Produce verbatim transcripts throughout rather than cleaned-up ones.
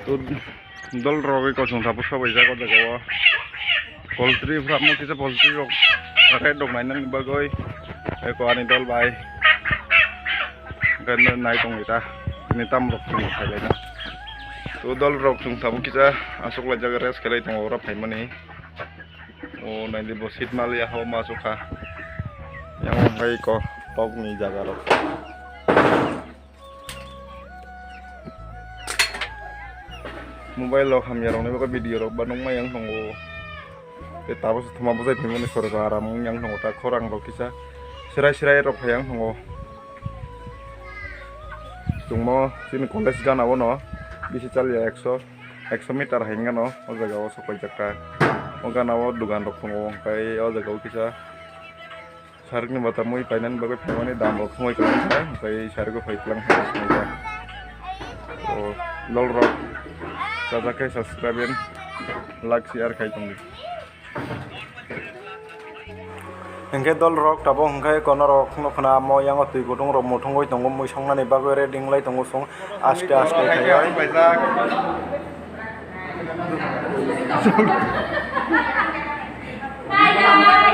To dol rok eko chwng tabuk sobaijak o jaga o. Poultry farm o kisa poultry rok ret rok nainani bagwi eko ani dol bai hwnkhe nai tongwi ta. Tini tam rok chwng khailai na. To dol rok chwng tabuk kisa aswk laijak rest khailai tongo oro phaimani. O naidi bo seat maliya hao ma sukha. Yang hwnkhe eko tokni jaga rok. Mobile rok hamya rokni bagwi video rok ba nukmai yang tongo. Tei tabuk se thoma bwsai phaimani sorkar aram wng yang tongo ta khorang rok kisa serai serai rok phai yang tongo. Chwngmo chini college gana o no bisi chaliya ekso, ekso meter hai wngano o jaga o sok paijak ta. O gana o dugan rok tongo, hwnkhe o jaga o kisa Sarikni bata mui painani bagwi phaimani dam rok thumwi kwlangkha, hwnkhe sarikgo phai kwlangkha. O dol rok chajak khe subscribe and like share khai tongdi. Hwnkhe dol rok tabuk hwnkhe kono rok nukho na mo yango twi kutung rok muthungwi tongo, mui songnani bagwi ready wng lai tongo chwng aste aste khai.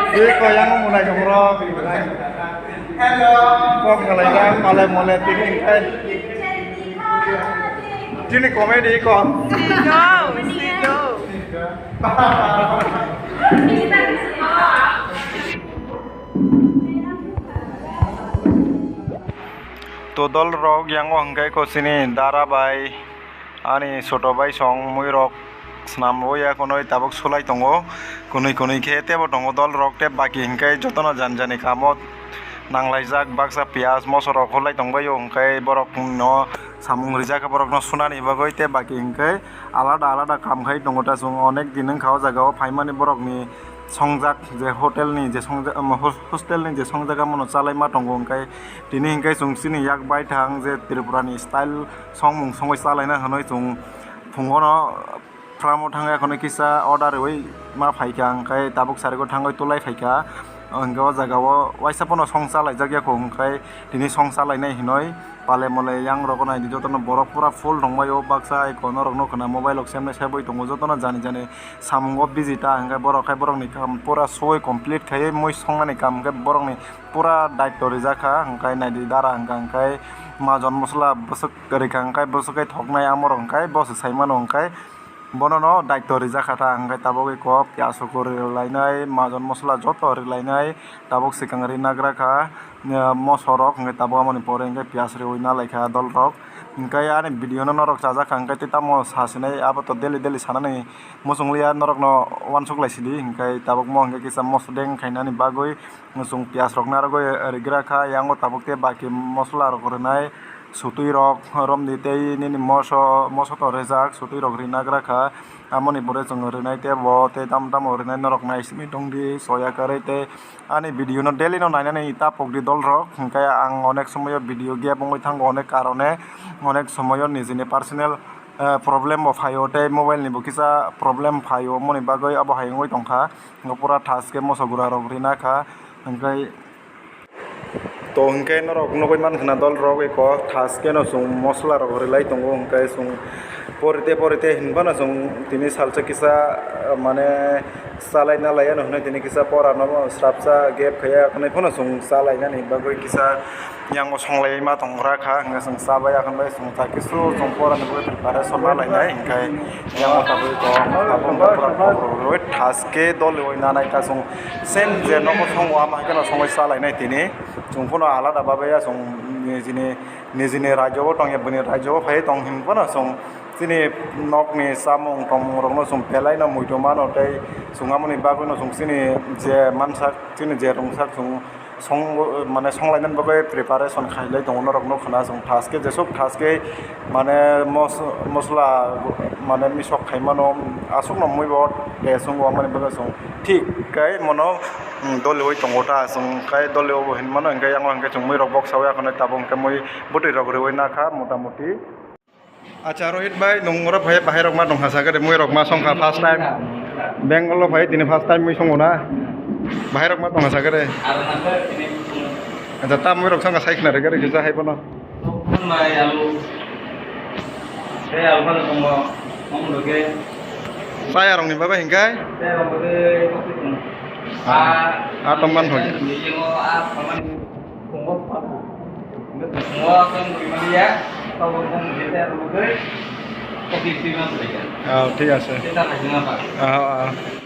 Twi ko yang mo nai jong ro. Hello. Kok ngalai jang male mole tini kai. Tini comedy ko. Sido, sido. To dol rok yango hwnkhe ko chini dara bai. Ani soto bai song mui rok swnam rw ya, kunui tabuk sulai tongo, kunui kunui khe tebo tongo dol rok, tei baki hwnkhe jotono jani jani kamo nanglaijak, baksa piyaj moso rok hulai tongbaio, hwnkhe borok no samung rijak khe borok no sunani bagwi, tei baki hwnkhe alada alada kam khai tongo ta chwng onek din wngkha o jaga o phaimani borok ni songjak je hotel ni je songjak, um, hos-, hostel ni je songjak amo no chalai ma tongo, hwnkhe tini hwnkhe chwng chini yak bai thang je Tripura ni style. Songmung songwi chalaina hwnwi chwng phungono farm-o thangwi kheno kisa order rwui ma phaikha, hwnkhe tabuk sarigo thangwi tulai phaikha. Hwnkhe o jaga o waisa phano song chalaijak ya kho, hwnkhe tini song chalainai hinwi pale mole yang rok naidi jotono borok pura full tongbaio, baksa eko norok nukho na mobile rok semnai sebwi tongo, jotono jani jani samungo busy ta, hwnkhe borok khe borokni kam pura suwi complete khaiwi mui songnani kam hwnkhe borokni pura daityo rijak kha, hwnkhe naidi dara hwnkha hwnkhe majon mosola bwswk rikha hwnkhe bwswk khe thoknai amorok hwnkhe bo se saimano hwnkhe bonono daityo rijak kha ta, hwnkhe tabuk eko piyaj rok rilainai majon mosola joto rilainai tabuk swkang rinagra kha, moso rok hwnkhe tabuk amoni pore hwnkhe piyaj riui nalaikha dol rok, hwnkhe ani video no norok chajak kha hwnkhe tei tamo sasinai abo to daily daily sanani muchung liya norokno uansuk lai sidi, hwnkhe tabuk mo hwnkhe kisa moso deng khainani bagwi. Chwng piyaj rok narwgwi rigra kha, yango tabuk tei baki mosola rok rwnai, sutwi rok romdi tei nini moso, moso to rijak, sutwi rok rinagra kha, amoni pore chwng rwnai tei bo tei tamo tamo rwnai norok nai simi tongdi soya kwrwi tei ani video no daily no nainani ta pokdi dol rok, hwnkhe ang onek somoyo video gap wngwi thango onek karone, onek somoyo nijini personal, eh, problem bo phaio tei mobile ni bo kisa problem phaio, moni bagwi abo hai wngwi tongkha. Pura thas khe moso gura rok rina kha, hwnkhe to hwnkhe norok nugwi mankha na dol rok eko thas khe no chwng mosola rok rwlai tongo, hwnkhe chwng porite porite hinphano chwng tini salsa kisa mane chalai nalai ano hwnwi tini kisa pora no srapsa gap khaiya, hwnwi phano chwng chalainani bagwi kisa. Yang bo songlai ma tong gra kha, hwnkhe chwng cha bai, akhon bai chwng cha kisu chwng pora ni bagwi preparation ma lainai, hwnkhe yang bo tabuk to, tabuk bo pura roi thas khe dol roi nanai ta chwng same je nogo songo ama haikhe no songwi cha lainai tini, chwng phano alada babai ya chwng nijini, nijini rajyo o tongya, bini rajyo o phai tong hin phano chwng chini nokni chamung tongmung rokno chwng belai no muitu mano tei chwng amoni bagwi no chwng chini je mansak, chini je rwngsak chwng song, mane songlainani bagwi preparation khailai tongo norok nukha na chwng thas khe jesuk thas khe mane mos-, mosla mane misok khaimano aswkno mui bo tei chwng bo mani bagwi chwng thik khe mono doliwi tongo ta chwng khe doliwi bo hinmano hwnkhe yang hwnkhe chwng mui rok boksawi akhonai tabuk hwnkhe mui bwtwi rok rwwi nakha mota moti. Acha Rohit bhai, nwng oro phai bahai rok ma tongkha sakhe de, mui rok ma songkha first time. Bengal o phai tini first time mui songo na. Bahai rok ma tongkha sakhe de. Acha ta mui rok songkha sai khna rega rega hai bono. Tei alphano tongo, omo loge. Chayarokni bagwi hinkhe? Chayarok bagwi kokti tongo. Ah, ah, tongman hoya. Ni yengo, ah, tongmani tongo, tongo, tong rwmani ya, tongo, tong rwmani ya, kokti twi man rwya. Ah, thik ase. Tei ta khaijima ba. Ah, ah.